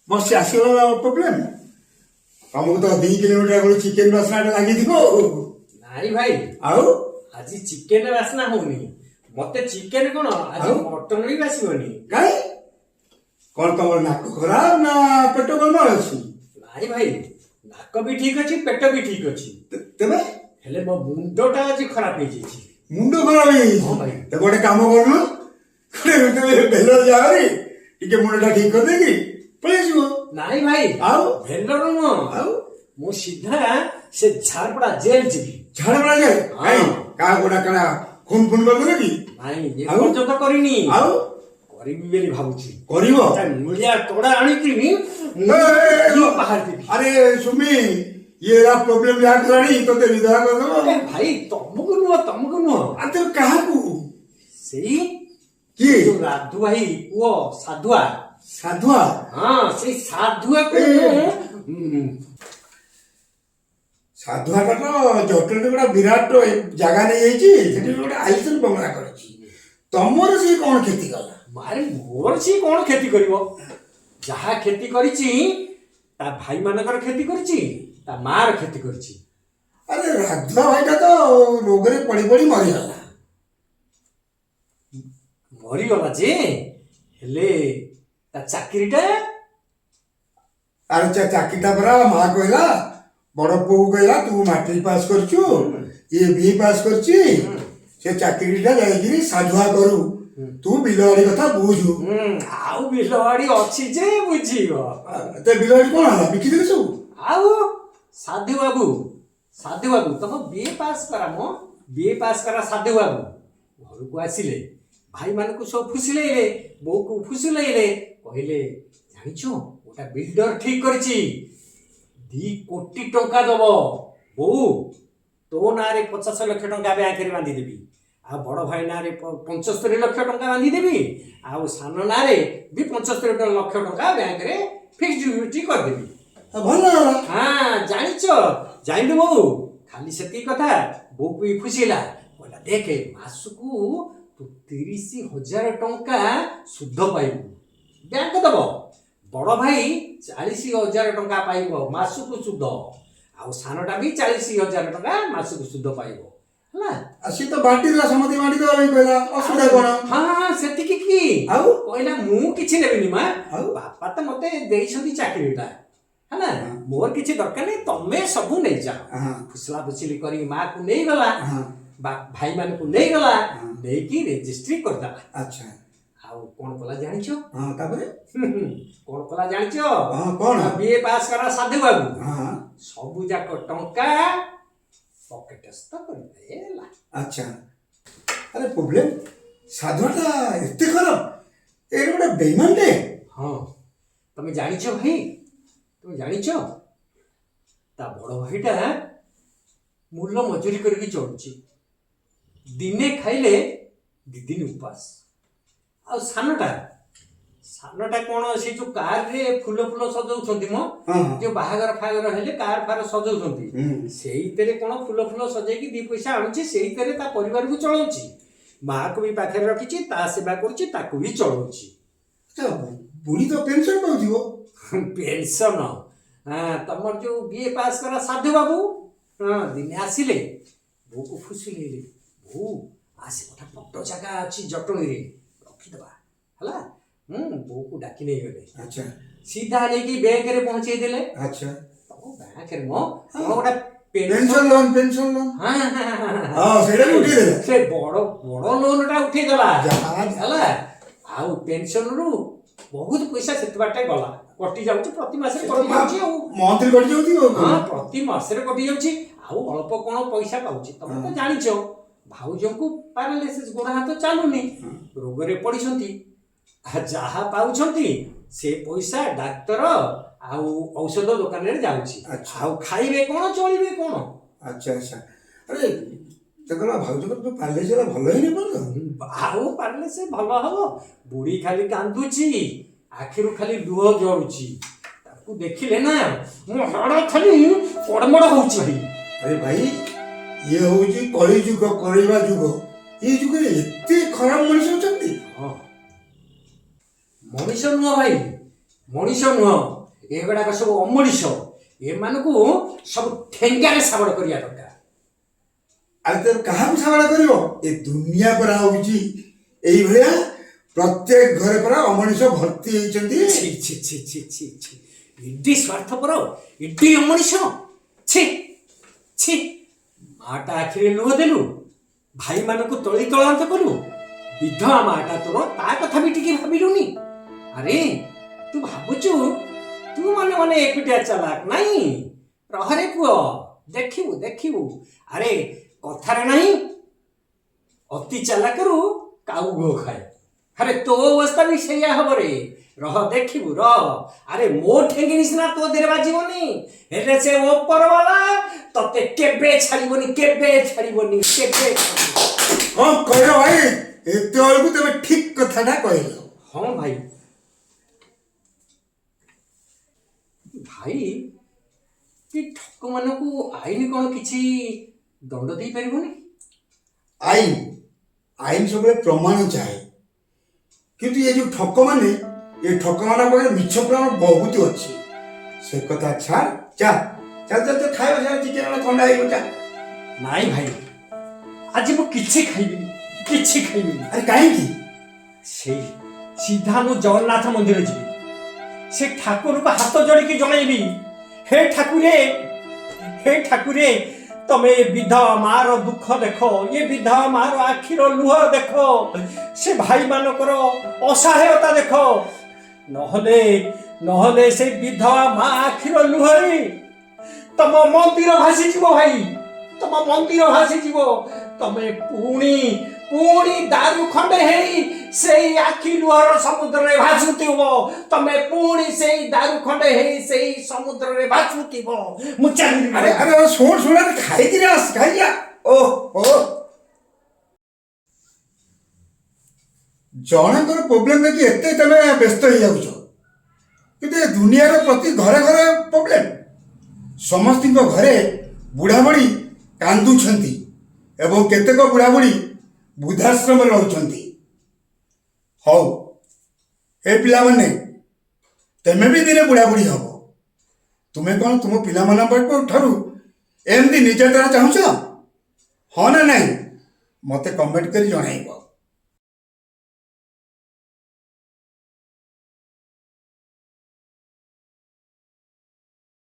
ବସି ଆସିଗଲା ପ୍ରୋବ୍ଲେମ। ତମକୁ ତ 2 କିଲୋମିଟର ଆଗରୁ ଚିକେନ ବାସ୍ନାଟା ଲାଗିଥିବ ଆଉ। ନାଇଁ ଭାଇ। ଆଉ? ଆଜି ଚିକେନ ବାସ୍ନା ହଉନି ମତେ। ଚିକେନ କଣ, ଆଜି ଆଉ? ମଟନ ବି ବାସିବନି। କାଇଁ, କଣ ତମର ନାକ ଖରାପ ନା ପେଟ ଗୋଳମାଳ ଅଛି? ନାଇଁ ଭାଇ, ନାକ ବି ଠିକ ଅଛି, ପେଟ ବି ଠିକ ଅଛି। ତେବେ? ହେଲେ ମୋ ମୁଣ୍ଡଟା ଆଜି ଖରାପ ହେଇଯାଇଛି। ମୁଣ୍ଡ ଖରାପ ହେଇଯାଇଛି? ହଁ ଭାଇ। ତେବେ ଗୋଟେ କାମ କରୁନ, ଗୋଟେ ତୁମେ ଭେଲୋର ଯାଅରେ ଟିକେ ମୁଣ୍ଡଟା ଠିକ କରିଦେଇକି ପଳେଇ ଆସିବ। ନାଇଁ ଭାଇ। ଆଉ? ଭେଲୋର ନୁହଁ। ଆଉ? ମୁଁ ସିଧା ସେ ଝାରପଡା ଜେଲ ଯିବି। ଝାରପଡା ଯାଏ? ହଁ। କାଇଁ, କାହା ଗୋଟା କାଣା ଖୁନ ଫୁନ କରିଦେଲେ କି? ନାଇଁ, ଆଉ? ଏପର୍ଯ୍ୟନ୍ତ କରିନି। ଆଉ? କରିବି ବୋଲି ଭାବୁଛି। କରିବ? ତା ମୂଳିଆ ତୋଡ଼ା ଆଣିକିରି ଏ, ଏ, ଏ, ବାହାରି ଦେବି। ଆରେ ସୁମି, ଇଏ ପ୍ରୋବ୍ଲେମ ଯାହା କଲାଣି, ତୋତେ ବିଧବା କରିଦେବ। ଏ ଭାଇ, ତମକୁ ନୁହଁ, ତମକୁ ନୁହଁ। ଆଉ ତେବେ କାହାକୁ? ସେଇ କିଏ? ଯୋଉ ରାଧୁ ଭାଇ ପୁଅ ସାଧୁଆ। ସାଧୁଆ? ହଁ, ସେଇ ସାଧୁଆକୁ। ଏ। ମୁଁ ସାଧୁଆଟା ତ ଜଟଣୀରେ ଗୋଟେ ବିରାଟ ଜାଗା ନେଇଯାଇଛି, ସେଠି ଗୋଟେ ଆଲିସାନ ବଙ୍ଗଳା କରିଛି। ତମର ସେ କଣ କ୍ଷତି କଲା? ଆରେ, ମୋର ସିଏ କଣ କ୍ଷତି କରିବ? ଯାହା କ୍ଷତି କରିଛି, ତା ଭାଇମାନଙ୍କର କ୍ଷତି କରିଛି, ତା ମାର କ୍ଷତି କରିଛି। ଆରେ, ରାଧୁଆ ଭାଇଟା ତ ରୋଗରେ ପଡି ପଡି ମରିଗଲା। ମରିଗଲା ଯେ, ହେଲେ ତା ଚାକିରିଟା? ଆରେ, ଚାକିରିଟା ପରା ମା କହିଲା, ବଡ ପୁଅକୁ କହିଲା, ତୁ ମାଟ୍ରିକ ପାସ୍ କରିଛୁ, ଇଏ ବିଏ ପାସ୍ କରିଛି, ସେ ଚାକିରିଟା ଯାଇକିରି ସାଧୁଆ କରୁ, ତୁ ବିଲବାଡି କଥା ବୁଝୁ। ଆଉ ବିଲବାଡି ଅଛି ଯେ ବୁଝିବ? ତେ ବିଲବାଡି କଣ ହେଲା? ବିକିଦେଲେ ସବୁ? ଆଉ ସାଧୁ ବାବୁ, ସାଧୁ ବାବୁ, ତମ ବିଏ ପାସ୍ କରା ମ, ବିଏ ପାସ୍ କରା ସାଧୁ ବାବୁ ଘରକୁ ଆସିଲେ, ଭାଇମାନଙ୍କୁ ସବୁ ଫୁସୁଲେଇଲେ, ବୋଉକୁ ଫୁସୁଲେଇଲେ, କହିଲେ, ଜାଣିଛୁ, ଗୋଟା ବିଲ୍ଡର ଠିକ କରିଛି, 2 କୋଟି ଟଙ୍କା ଦବ। ବୋଉ, ତୋ ନାଁରେ 50 ଲକ୍ଷ ଟଙ୍କା ବ୍ୟାଙ୍କରେ ବାନ୍ଧିଦେବି, ଆଉ ବଡ଼ ଭାଇ ନାଁରେ 75 ଲକ୍ଷ ଟଙ୍କା ବାନ୍ଧିଦେବି, ଆଉ ସାନ ନାଁରେ ବି 75 ଲକ୍ଷ ଟଙ୍କା ବ୍ୟାଙ୍କରେ ଫିକ୍ସ ଡିପୋଜିଟ୍ କରିଦେବି। ଆଉ ଭଲ ହେଲା। ହଁ, ଜାଣିଛ, ଜାଣିଲୁ ବୋଉ, ଖାଲି ସେତିକି କଥା, ବୋଉକୁ ବି ଖୁସି ହେଲା। କହିଲା, ଦେଖେ, ମାସକୁ ତୁ 30,000 ଟଙ୍କା ସୁଧ ପାଇବୁ, ବ୍ୟାଙ୍କ ଦବ। ବଡ଼ ଭାଇ 40,000 ଟଙ୍କା ପାଇବ ମାସକୁ ସୁଧ, ଆଉ ସାନଟା ବି 40,000 ଟଙ୍କା ମାସକୁ ସୁଧ ପାଇବ, ହେଲା? ଆଉ ସିଏ ତ ବାଣ୍ଟି ଦେଲା, ସମସ୍ତେ ବାଣ୍ଟି ଦେବା ପାଇଁ କହିଲା, ଅସୁବିଧା କଣ? ହଁ, ସେତିକି କି? ଆଉ? କହିଲା, ମୁଁ କିଛି ନେବିନି ମା। ଆଉ? ବାପା ତ ମତେ ଦେଇଛନ୍ତି ଚାକିରିଟା, ହେଲା? ମୋର କିଛି ଦରକାର ନାହିଁ, ତମେ ସବୁ ନେଇଯାଅ। ଫୁସଲା ଫୁସିଲି କରିକି ମାକୁ ନେଇଗଲା, ବା ଭାଇମାନଙ୍କୁ ନେଇଗଲା। ନେଇକି ରେଜିଷ୍ଟ୍ରି କରିଦେଲା। ଆଉ କଣ କଲା ଜାଣିଛ? ହଁ, ତାପରେ? କଣ କଲା ଜାଣିଛ? ହଁ, କଣ? ବିଏ ପାସ୍ କରା ସାଧୁ ବାବୁ ସବୁ ଯାକ ଟଙ୍କା ପକେଟସ୍ଥ କରିଦେଲା। ଆଚ୍ଛା। ଆରେ ପ୍ରୋବ୍ଲେମ, ସାଧୁଆଟା ଏତେ ଖରାପ? ଏଇଟା ଗୋଟେ ବେଇମାନଟେ। ହଁ, ତମେ ଜାଣିଛ ଭାଇ, ତମେ ଜାଣିଛ, ତା ବଡ଼ ଭାଇଟା ମୂଲ ମଜୁରି କରିକି ଚଳୁଛି, ଦିନେ ଖାଇଲେ 2 ଦିନ ଉପାସ। ଆଉ ସାନଟା, ସାନଟା କଣ ସେ ଯୋଉ କାରରେ ଫୁଲ ଫୁଲ ସଜଉଛନ୍ତି ମ, ହଁ ହଁ ଯୋଉ ବାହାଘର ଫାହାଘର ହେଲେ କାର ଫାର ସଜଉଛନ୍ତି, ସେଇଥିରେ କଣ ଫୁଲ ଫୁଲ ସଜେଇକି 2 ପଇସା ଆଣୁଛି, ସେଇଥିରେ ତା ପରିବାରକୁ ଚଳଉଛି। ମାଆକୁ ବି ପାଖରେ ରଖିଛି, ତା ସେବା କରୁଛି, ତାକୁ ବି ଚଳଉଛି। ଆଚ୍ଛା, ବୁଢୀ ତ ପେନସନ ପାଉଥିବ? ପେନସନ? ହଁ, ତମର ଯୋଉ ବିଏ ପାସ୍ କରା ସାଧୁ ବାବୁ, ହଁ, ଦିନେ ଆସିଲେ, ବୋଉକୁ ଫୁସୁଲେଇଲେ, ବୋଉ, ଆସି ଗୋଟେ ବଡ଼ ଜାଗା ଅଛି ଜଟଣୀରେ, ରଖିଦେବା, ହେଲା? ବୋଉକୁ ଡାକି ନେଇଗଲେ। ସିଧା ନେଇକି ବ୍ୟାଙ୍କରେ ପହଞ୍ଚେଇ ଦେଲେ। ତମ ବ୍ୟାଙ୍କରେ ମ କଣ ଗୋଟେ ପେନସନ ଲୋନ, ପେନସନ ଲୋନ। ହଁ। ହଁ, ସେଇଟା ବି ଉଠେଇ ଦେଲେ। ସେ ବଡ ବଡ ଲୋନଟା ଉଠେଇ ଦେଲା। ଯାହା ହେଲା, ଆଉ ପେନସନରୁ ବହୁତ ପଇସା ସେତେ ବାଟେ ଗଲା, କଟି ଯାଉଛି ପ୍ରତି ମାସରେ, କଟି ଯାଉଛି ଆଉ। ମନ୍ଥଲି କଟି ଯାଉଥିବ ଆଉ କଣ? ହଁ, ପ୍ରତି ମାସରେ କଟି ଯାଉଛି। ଆଉ ଅଳ୍ପ କଣ ପଇସା ପାଉଛି? ତମେ ତ ଜାଣିଛ, ଭାଉଜଙ୍କୁ ପାରାଲିସିସ୍, ଗୋଡ଼ ହାତ ଚାଲୁନି, ରୋଗରେ ପଡ଼ିଛନ୍ତି। ଆଉ ଯାହା ପାଉଛନ୍ତି, ସେ ପଇସା ଡାକ୍ତର ଆଉ ଔଷଧ ଦୋକାନରେ ଯାଉଛି। ଆଉ ଖାଇବେ କଣ, ଚଳିବେ କଣ? ଆଚ୍ଛା। ଆରେ, ତାଙ୍କର ଭାଉଜଙ୍କର ଯୋଉ ପାରାଲିସିସ୍ ହେଲା, ଭଲ ହେଇନି ପର୍ଯ୍ୟନ୍ତ? ଆଉ ପାରିଲେ ସେ ଭଲ ହବ? ବୁଢୀ ଖାଲି କାନ୍ଦୁଛି, ଆଖିରୁ ଖାଲି ଲୁହ ଝରୁଛି। ତାକୁ ଦେଖିଲେ ନା ମୋ ହାଡ଼ ଖାଲି କଡ଼ମଡ଼ ହଉଛି ଭାଇ। ଆରେ ଭାଇ, ଇଏ ହଉଛି କଳି ଯୁଗ, କରିବା ଯୁଗ। ଏଇ ଯୁଗରେ ଏତେ ଖରାପ ମଣିଷ ଅଛନ୍ତି। ହଁ, ମଣିଷ ନୁହଁ ଭାଇ, ମଣିଷ ନୁହଁ। ଏଗୁଡ଼ାକ ସବୁ ଅମଣିଷ, ଏମାନଙ୍କୁ ସବୁ ଠେଙ୍ଗାରେ ସାବଡ଼ କରିବା ଦରକାର। ଆରେ ତୋର କାହାକୁ ସାବଳ କରିବ? ଏ ଦୁନିଆ ପରା ହଉଛି ଏଇଭଳିଆ, ପ୍ରତ୍ୟେକ ଘରେ ପରା ଅମଣିଷ ଭର୍ତ୍ତି ହେଇଛନ୍ତି। ଛି ଛି ଛି ଛି ଛି ଛି, ଏଡି ସ୍ୱାର୍ଥପର, ଏଡି ଅମଣିଷ, ଛି ଛି। ମାଟା ଆଖିରେ ଲୁହ ଦେଲୁ, ଭାଇମାନଙ୍କୁ ତଳି ତଳାନ୍ତ କଲୁ, ବିଧବା ମାଟା ତୋର, ତା କଥା ବି ଟିକେ ଭାବିଲୁନି। ଆରେ ତୁ ଭାବୁଛୁ ତୁ ମନେ ମନେ ଏକୁଟିଆ ଚାଲାକ ନାଇଁ? ରହରେ ପୁଅ, ଦେଖିବୁ ଦେଖିବୁ। ଆରେ କଥାରେ ନାହିଁ, ଅତି ଚାଲାକରୁ କାଉ ଘୋ ଖାଏ। ଆରେ ତୋ ଅବସ୍ଥା ବି ସେଇଆ ହବ ରେ, ରହ ଦେଖିବୁ ରହ। ଆରେ ମୋ ଠେଙ୍ଗିଣି ସିନା ତୋ ଦେହରେ ବାଜିବନି, ହେଲେ ସେ ଓପରବାଲା ତତେ କେବେ ଛାଡ଼ିବନି, କେବେ ଛାଡ଼ିବନି, କେବେ ଛାଡ଼ିବନି। କଣ କହିଲ ଭାଇ, ଏତେବେଳକୁ ତମେ ଠିକ କଥାଟା କହିଲ। ହଁ ଭାଇ, ଭାଇ ଏ ଠକମାନଙ୍କୁ ଆଇନ କ'ଣ କିଛି ଦଣ୍ଡ ଦେଇପାରିବନି? ଆଇନ ଆଇନ ସବୁବେଳେ ପ୍ରମାଣ ଚାହେଁ, କିନ୍ତୁ ଏ ଯୋଉ ଠକମାନେ, ଏ ଠକମାନଙ୍କ ପାଖରେ ମିଛ ପ୍ରମାଣ ବହୁତ ଅଛି। ସେ କଥା ଛାଡ଼, ଚା ଚାଲ ଚାଲ ଚାଲ, ଖାଇବା ସାରା ଚିକେନ ଥଣ୍ଡା ହେଇଯିବ, ଚା। ନାଇଁ ଭାଇ, ଆଜି ମୁଁ କିଛି ଖାଇବିନି, କିଛି ଖାଇବିନି। ଆରେ କାହିଁକି? ସେଇ ସିଧା ମୁଁ ଜଗନ୍ନାଥ ମନ୍ଦିର ଯିବି, ସେ ଠାକୁରଙ୍କୁ ହାତ ଯୋଡ଼ିକି ଜଣେଇବି, ହେ ଠାକୁରେ, ହେ ଠାକୁରେ, ତମେ ଏ ବିଧବା ମାର ଦୁଃଖ ଦେଖ, ଏ ବିଧବା ମାର ଆଖିର ଲୁହ ଦେଖ, ସେ ଭାଇମାନଙ୍କର ଅସହାୟତା ଦେଖ, ନହେଲେ ନହେଲେ ସେ ବିଧବା ମା ଆଖିର ଲୁହରେ ତମ ମନ୍ଦିର ଭାସିଯିବ ଭାଇ, ତମ ମନ୍ଦିର ଭାସିଯିବ। ତମେ ପୁଣି ପୁଣି ଦାରୁ ଖଣ୍ଡେ ହେଇ ସେଇ ଆଖି ଲୁହର ସମୁଦ୍ରରେ ଭାସୁଥିବ, ତମେ ପୁଣି ସେଇ ଦାରୁ ଖଣ୍ଡେ ହେଇ ସେଇ ସମୁଦ୍ରରେ ଭାସୁଥିବ। ମୁଁ ଚାଲିଲି। ଆରେ ଆରେ ଆରେ, ଶୁଣ ଶୁଣ, ଆରେ ଖାଇକିରି ଆସ, ଖାଇକି ଆ। ଓହୋ, ଜଣଙ୍କର ପ୍ରୋବ୍ଲେମ ଦେଖି ଏତେ ତମେ ବ୍ୟସ୍ତ ହେଇଯାଉଛ, କିନ୍ତୁ ଏ ଦୁନିଆର ପ୍ରତି ଘରେ ଘରେ ପ୍ରୋବ୍ଲେମ। ସମସ୍ତିଙ୍କ ଘରେ ବୁଢ଼ାବୁଢ଼ୀ କାନ୍ଦୁଛନ୍ତି ଏବଂ କେତେକ ବୁଢ଼ାବୁଢ଼ୀ ବୃଦ୍ଧାଶ୍ରମରେ ରହୁଛନ୍ତି। ହଉ ଏ ପିଲାମାନେ, ତେମେ ବି ଦିନେ ବୁଢ଼ାବୁଢ଼ୀ ହବ। ତୁମେ କ'ଣ ତୁମ ପିଲାମାନଙ୍କ ଠାରୁ ଏମିତି ନିର୍ଯାତନା ଚାହୁଁଛ? ହଁ ନା ନାଇଁ, ମୋତେ କମେଣ୍ଟ କରି ଜଣାଇବ।